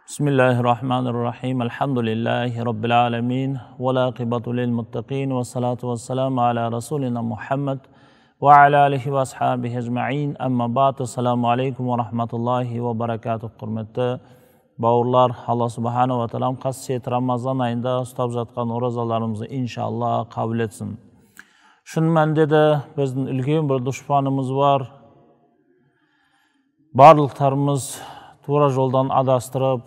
Бисмиллахи-рахмани-рахим. Альхамдулиллахи раббил аламин. Ва лақибату лил муттақин. Ва салату вассаламу аля расулина Мухаммад ва аля алихи ва асхабихи ажмаин. Амма ба'д. Ассаламу алейкум ва рахматуллахи ва баракатух. Құрметті бауырлар, Алла субханаху ва тағала қасиетті Рамазан айында ұстап жатқан оразаларымызды иншалла қабыл етсін. Шын мәнінде де біздің үлкен бір дұшпанымыз бар. Барлықтарымыз тура жолдан адастырып,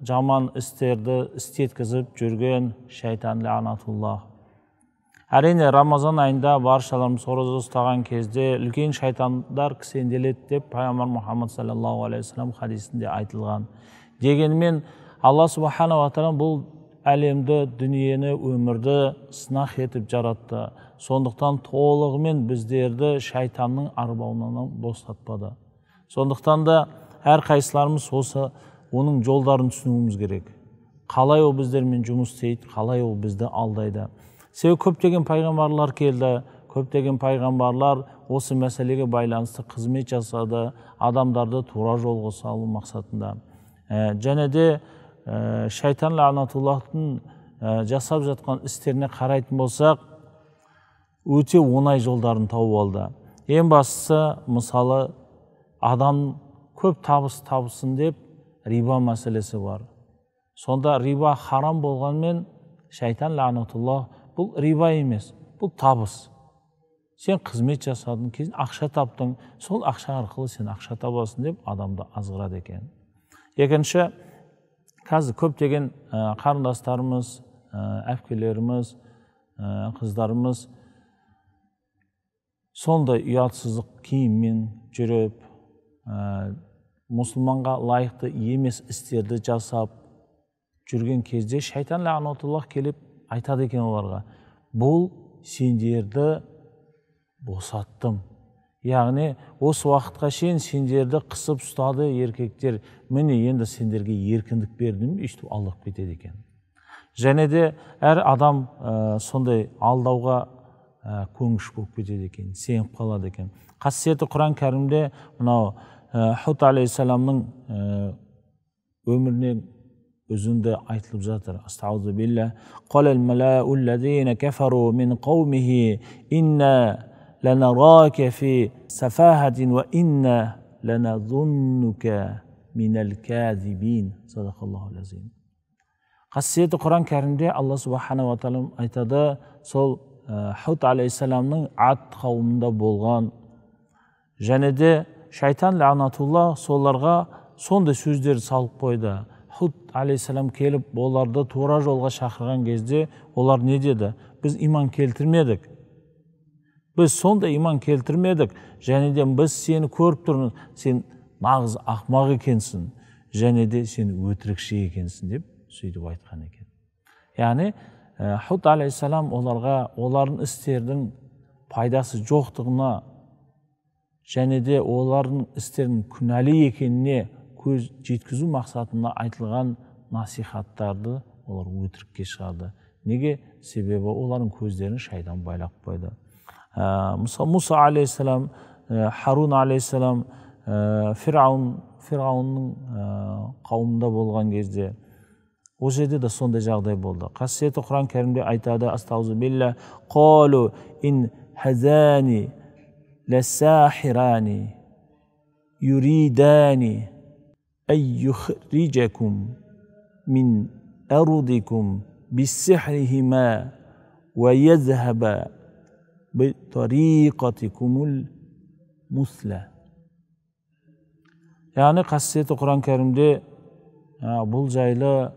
жаман істерді істеткізіп жүрген шайтан лағнатуллах. Әрине, Рамазан айында баршаларымыз ораза ұстаған кезде үлкен шайтандар кісенделеді деп пайғамбар Мұхаммад саллаллаху алейхи вассалам хадисінде айтылған. Дегенмен Алла субханаху ва тағала бұл әлемді, дүниені, өмірді сынақ етіп жаратты. Сондықтан толығымен біздерді шайтанның арбауынан босатпады. Сондықтан да әрқайсыларымыз осы оның жолдарын түсінуіміз керек. Қалай ол біздермен жұмыс істейді, қалай ол бізді алдайды. Себебі көптеген пайғамбарлар келді, көптеген пайғамбарлар осы мәселеге байланысты қызмет жасады, адамдарды тура жолға салу мақсатында. Және де шайтан лағнатуллахтың жасап жатқан істеріне қарайтын болсақ, өте оңай жолдарын тауып алды. Ең бастысы, мысалы, адам көп табыс тапсын деп риба мәселесі бар. Сонда риба харам болғанмен шайтан лағнатуллах бұл риба емес, бұл табыс. Сен қызмет жасадың, кейін ақша таптың, сол ақша арқылы сен ақша табасың деп адамды азғырады екен. Екінші, қазір көптеген қарындастарымыз, әпкелеріміз, қыздарымыз сондай ұятсыздық киіммен жүріп, мұсылманға лайықты емес істерді жасап жүрген кезде шайтан лағнатуллах келіп айтады екен оларға: бұл сендерді босаттым. Яғни осы уақытқа шейін сендерді қысып ұстады еркектер, міне енді сендерге еркіндік бердім, өйстіп алдап кетеді екен. Және де әр адам сондай алдауға көнгіш болып кетеді екен, сеніп қалады екен. Қасиетті Құран кәрімде мынау Хут алейхиссаламның өмірінен үзінді айтылып жатыр. Астағфиру билла. Қалал малаኡ аллазина кафару мин қаумихи инна ланарака фи сафахатин ва инна ланазуннука минал казибин. Садақаллаху азим. Қасиетті Құран кәрімде Алла субханаху ва тағала айтады, сол Хут алейхиссаламның Ад қауымында болған және де шайтан лағнатуллах соларға сондай сөздерді салып қойды. Хут алейхиссалам келіп оларды тура жолға шақырған кезде олар не деді? Біз иман келтірмедік. Біз сондай иман келтірмедік. Және де біз сені көріп тұрмыз, сен нағыз ақмақ екенсің, және де сен өтірікші екенсің деп сөйтіп айтқан екен. Яғни Хут алейхиссалам оларға олардың істердің пайдасы жоқтығына және де олардың істерінің күнәлі екеніне көз жеткізу мақсатында айтылған насихаттарды олар өтірікке шығарды. Неге? Себебі олардың көздерін шайтан байлап қойды. Мысалы, Мұса алейхиссалам, Харун алейхиссалам, Фирғауынның қауымында болған кезде ол жерде де сондай жағдай болды. Қасиетті Құран кәрімде айтады: Астағфиру билла, қалу ин хазани лассахирани юридани ай юхриджакум мин ардикум биссихрихима ва язхаба битариқатикумул мусла. Яғни қасиетті Құран кәрімде бұл жайлы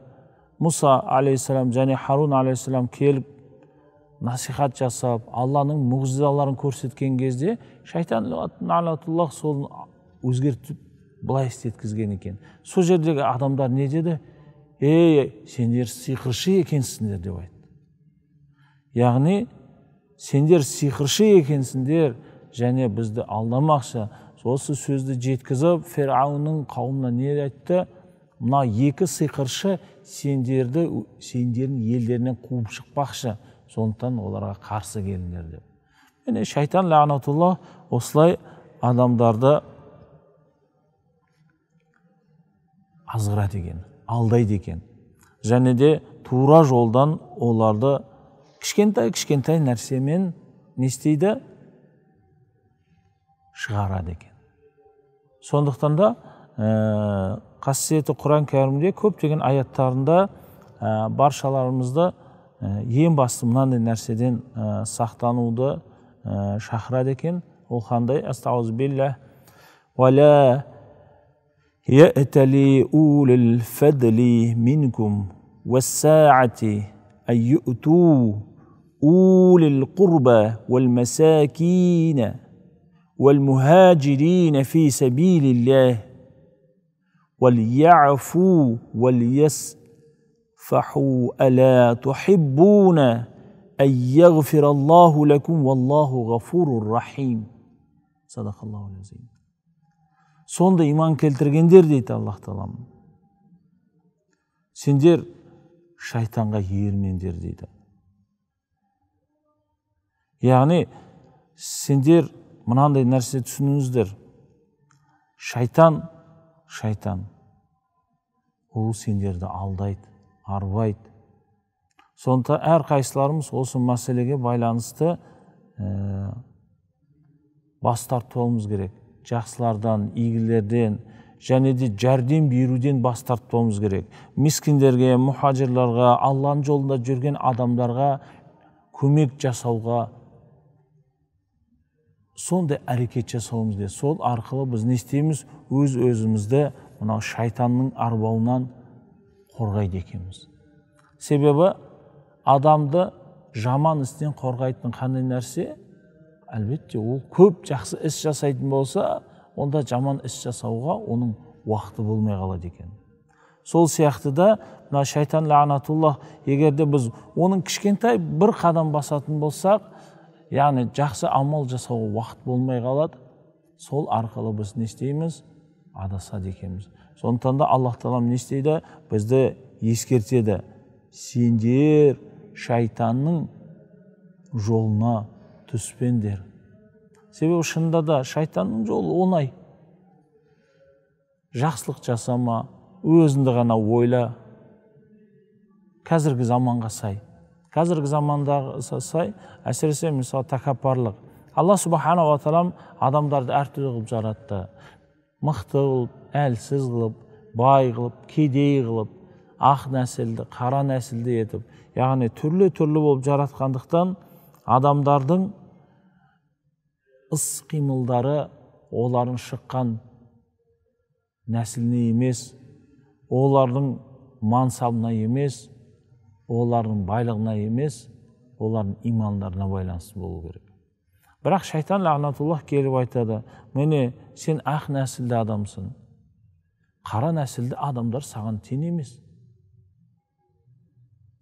Мұса алейхиссалам және Харун алейхиссалам келіп насихат жасап, Алланың мұғжизаларын көрсеткен кезде шайтан лағнатуллах соны өзгертіп былай істеткізген екен. Сол жердегі адамдар не деді? Ей, сендер сиқыршы екенсіңдер деп айтты. Яғни сендер сиқыршы екенсіңдер және бізді алдамақшы. Осы сөзді жеткізіп, Фирғауынның қауымына не айтты? Мына екі сиқыршы сендерді сендердің елдерінен қуып шықпақшы, сондықтан оларға қарсы келіңдер деп. Міне шайтан лағнатуллах осылай адамдарды азғырады екен, алдайды екен. Және де тура жолдан оларды кішкентай-кішкентай нәрсемен не істейді? Шығарады екен. Сондықтан да қасиетті Құран кәрімде көптеген аяттарында баршаларымызды ең басты мынандай нәрседен сақтануды шақырады екен. Ол қандай? Астағфируллах. Уа يأتلي أولي الفضل منكم والساعة أن يؤتوا أولي القربى والمساكين والمهاجرين في سبيل الله وليعفوا وليصفحوا ألا تحبون أن يغفر الله لكم والله غفور رحيم. صدق الله العظيم. Сонда иман келтіргендер, дейді Аллах Тағалам, сендер шайтанға ермеңдер, дейді. Яғни сендер мынандай нәрсе түсініңіздер. Шайтан, ол сендерді алдайды, арбайды. Сонда әрқайсыларымыз осы мәселеге байланысты бас тартпауымыз керек. Жақсылардан, игілерден, және де жәрдем беруден бас тартпауымыз керек. Мискиндерге, мұхажирларға, Алланың жолында жүрген адамдарға көмек жасауға сондай әрекет жасауымыз керек. Сол арқылы біз не істейміз? Өз өзімізді мынау шайтанның арбауынан қорғайды екенбіз. Себебі адамды жаман істен қорғайтын қандай нәрсе? Әлбетте, ол көп жақсы іс жасайтын болса, онда жаман іс жасауға оның уақыты болмай қалады екен. Сол сияқты да мына шайтан лағнатуллах, егер де біз оның кішкентай бір қадам басатын болсақ, яғни жақсы амал жасауға уақыт болмай қалады, сол арқылы біз не істейміз? Адасады екенбіз. Сондықтан да Аллах Тағала не істейді? Бізді ескертеді. Сендер шайтанның жолына түспеңдер. Себебі шынында да шайтанның жолы оңай. Жақсылық жасама, өзіңді ғана ойла. Қазіргі заманға сай. Қазіргі замандағы сай, әсіресе мысалы тәкаппарлық. Алла субханаху ва тағала адамдарды әртүрлі қылып жаратты. Мықты қылып, әлсіз қылып, бай қылып, кедей қылып, ақ нәсілді, қара нәсілді етіп, яғни түрлі-түрлі болып жаратқандықтан адамдардың іс қимылдары олардың шыққан нәсіліне емес, олардың мансабына емес, олардың байлығына емес, олардың имандарына байланысты болу керек. Бірақ шайтан лағнатуллах келіп айтады, міне сен ақ нәсілді адамсың, қара нәсілді адамдар саған тең емес.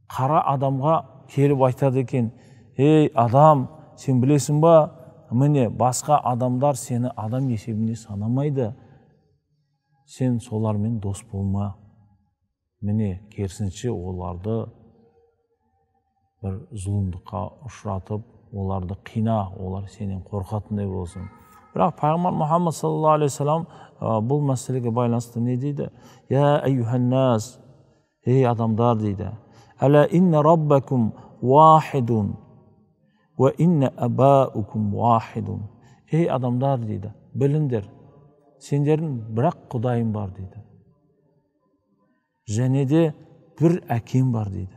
Қара адамға келіп айтады екен, ей адам, сен білесің ба, міне басқа адамдар сені адам есебінде санамайды, сен солармен дос болма. Міне керісінше оларды бір зұлымдыққа ұшыратып, оларды қина, олар сенен қорқатындай болсын. Бірақ пайғамбар Мұхаммад саллаллаху алейхи вассалам бұл мәселеге байланысты не дейді? Я әйюханнас, ей адамдар дейді. Әла инна раббакум вахидун уа инна абаукум вахидун. Ей адамдар дейді, біліңдер, сендердің бірақ Құдайың бар дейді. Және де бір әкем бар дейді.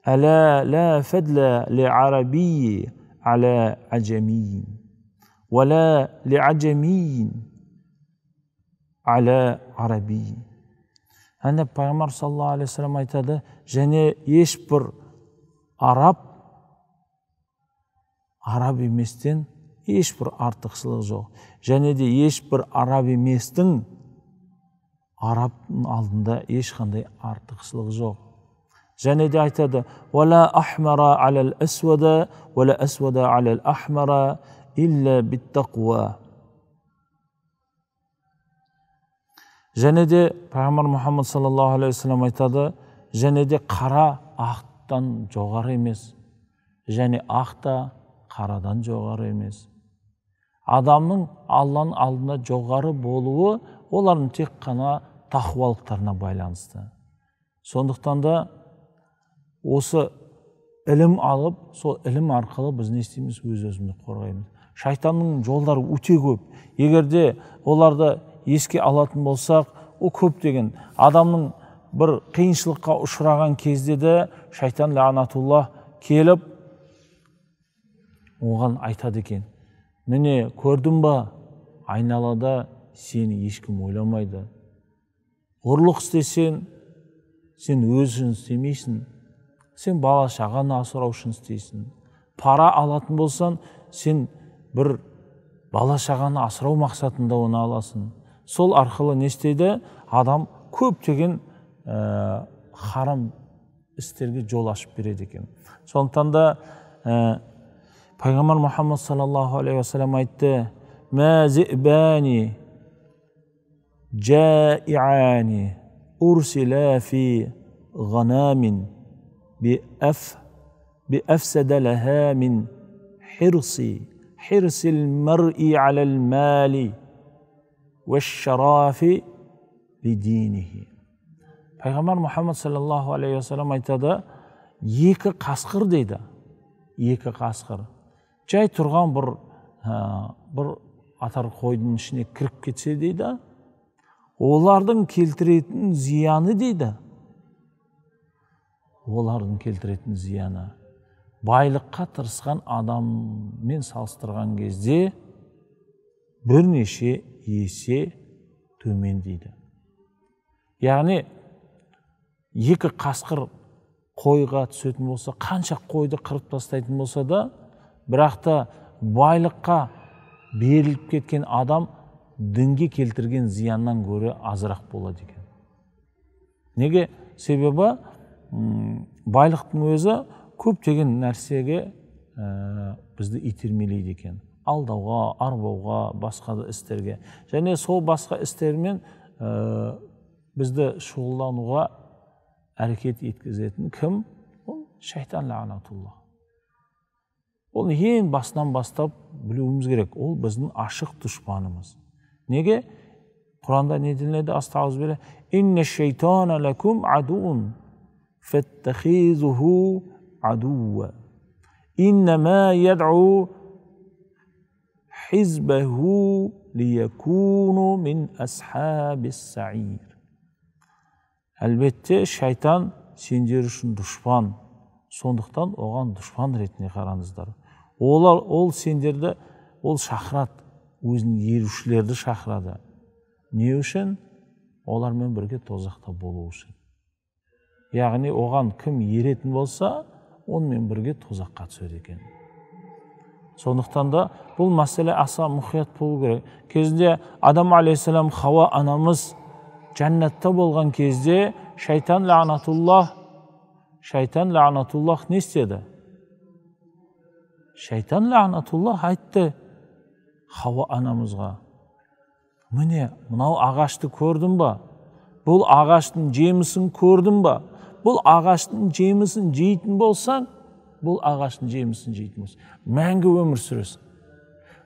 Әла ла фадла ли арабийи аля ажамийин, уа ла ли ажамийин аля арабийин. Әне пайғамбар саллаллаху алейхи вассалам айтады, және ешбір араб араб еместен ешбір артықшылық жоқ. Және де ешбір араб еместің арабтың алдында ешқандай артықшылық жоқ. Және де айтады, «Уала ахмара алал асвада, уала асвада алал ахмара, илля биттақуа». Және де пайғамбар Мұхаммад саллаллаху алейхи вассалам айтады, және де қара ақтан жоғары емес, және ақ та қарадан жоғары емес. Адамның Алланың алдында жоғары болуы олардың тек қана тақуалықтарына байланысты. Сондықтан да осы ілім алып, сол ілім арқылы біз не істейміз? Өз-өзімізді қорғаймыз. Шайтанның жолдары өте көп. Егер де оларды еске алатын болсақ, ол көптеген адамның бір қиыншылыққа ұшыраған кезде де шайтан лағнатуллах келіп оған айтады екен: міне, көрдің ба, айналада сені ешкім ойламайды. Ұрлық істесең, сен өзің істемейсің, сен бала шағаны асырау үшін істейсің. Пара алатын болсаң, сен бір бала шағаны асырау мақсатында оны аласың. Сол арқылы не істейді? Адам көптеген харам істерге жол ашып береді екен. Сондықтан да пайғамбар Мұхаммад саллаллаху алейхи уассалам айтты: «Мә зибани жаиани урсила фи ғанамин биафсада лаха мин хирсил мар'i алал мали уаш-шарафи лидинихи». Пайғамбар Мұхаммад саллаллаху алейхи уассалам айтады: екі қасқыр дейді, екі қасқыр жай тұрған бір атар қойдың ішіне кіріп кетсе дейді, олардың келтіретін зияны дейді, олардың келтіретін зияны байлыққа тырысқан адаммен салыстырған кезде бірнеше есе төмен дейді. Яғни екі қасқыр қойға түсетін болса, қанша қойды қырып тастайтын болса да, бірақ та байлыққа беріліп кеткен адам дінге келтірген зияннан гөрі азырақ болады екен. Неге? Себебі байлықтың өзі көптеген нәрсеге бізді итермелейді екен. Алдауға, арбауға, басқа да істерге. Және сол басқа істермен бізді шұғылдануға әрекет еткізетін кім? Ол шайтан лағнатуллах. Ол ең басынан бастап білуіміз керек. Ол біздің ашық дұшпанымыз. Неге? Құранда не делінеді? Астағфируллах. Инна шайтана лакум адуун фаттахизуху адуа. Иннама яд'у хизбаху лиякуну мин асхабис саир. Әлбетте, шайтан сендер үшін дұшпан. Сондықтан оған дұшпан ретінде қараңыздар. Олар, ол сендерді, ол шақырады, өзінің ерушілерді шақырады. Не үшін? Олармен бірге тозақта болу үшін. Яғни оған кім еретін болса, онымен бірге тозаққа түседі екен. Сондықтан да бұл мәселе аса мұқият болу керек. Кезінде Адам алейхиссалам, Хауа анамыз жәннатта болған кезде шайтан лағнатуллах не істеді? Шайтан лағнатуллах айтты Хауа анамызға: міне, мынау ағашты көрдің ба? Бұл ағаштың жемісін көрдің ба? Бұл ағаштың жемісін жейтін болсаң, бұл ағаштың жемісін жейтін болсаң, мәңгі өмір сүресің.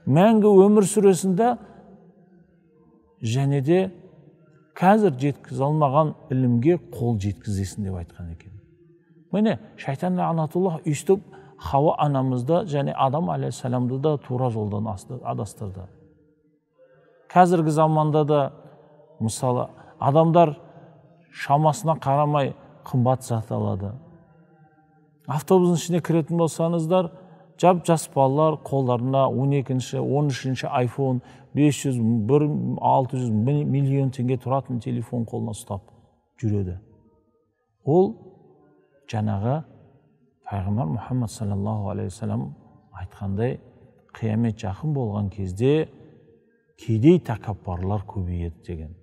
Мәңгі өмір сүресің де, және де қазір жеткізе алмаған ілімге қол жеткізесің деп айтқан екен. Міне, шайтан лағнатуллах өйстіп Хауа анамызды және Адам алейхиссаламды да тура жолдан адастырды. Қазіргі заманда да мысалы адамдар шамасына қарамай қымбат зат алады. Автобустың ішіне кіретін болсаңыздар, жап-жас балалар қолдарына 12-ші, 13-ші iPhone 500, 600 миллион теңге тұратын телефон қолына ұстап жүреді. Ол жаңағы пайғамбар Мұхаммад саллаллаху алейхи уассалам айтқандай, қиямет жақын болған кезде кедей тәкаппарлар көбейеді деген.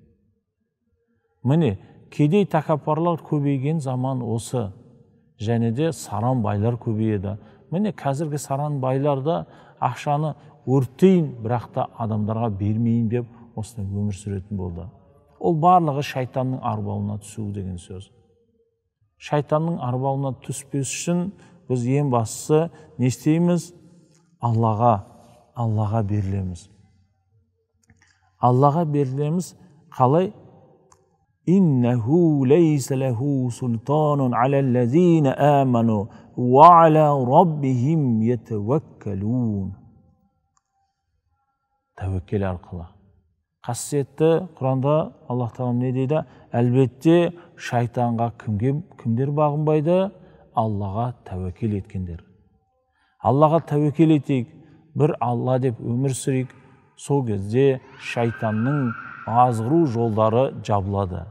Міне, кедей тәкаппарлар көбейген заман осы. Және де саран байлар көбейеді. Міне, қазіргі саран байлар да ақшаны өртейін, бірақ та адамдарға бермейін деп осылай өмір сүретін болды. Ол барлығы шайтанның арбауына түсу деген сөз. Шайтанның арбауына түспес үшін біз ең бастысы не істейміз? Аллаға берілеміз. Аллаға берілеміз қалай? Иннаху лейса лаху султанун аля-лазина аману ва аля раббихим ятаваккалун. Тәуекел арқылы. Қасиетті Құранда Аллах Тағала не дейді? Әлбетте шайтанға кімдер бағынбайды? Аллаға тәуекел еткендер. Аллаға тәуекел етейік, бір Алла деп өмір сүрейік, сол кезде шайтанның азғыру жолдары жабылады.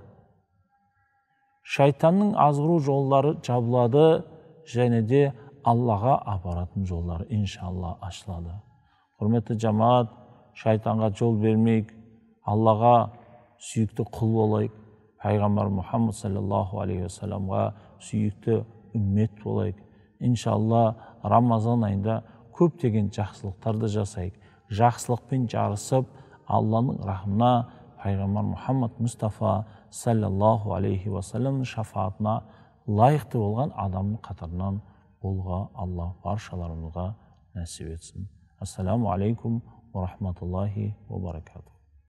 Шайтанның азғыру жолдары жабылады, және де Аллаға апаратын жолдары иншалла ашылады. Құрметті жамаат, шайтанға жол бермейік, Аллаға сүйікті құл болайық, пайғамбар Мұхаммад саллаллаху алейхи уассаламға сүйікті үммет болайық. Иншалла Рамазан айында көптеген жақсылықтарды жасайық. Жақсылықпен жарысып, Алланың рахымына, пайғамбар Мұхаммад Мұстафа саллаллаху алейхи уассаламның шафаатына лайықты болған адамның қатарынан болуға Алла баршаларымызға нәсіп етсін. Ассаламу алейкум ва рахматуллахи ва баракатух.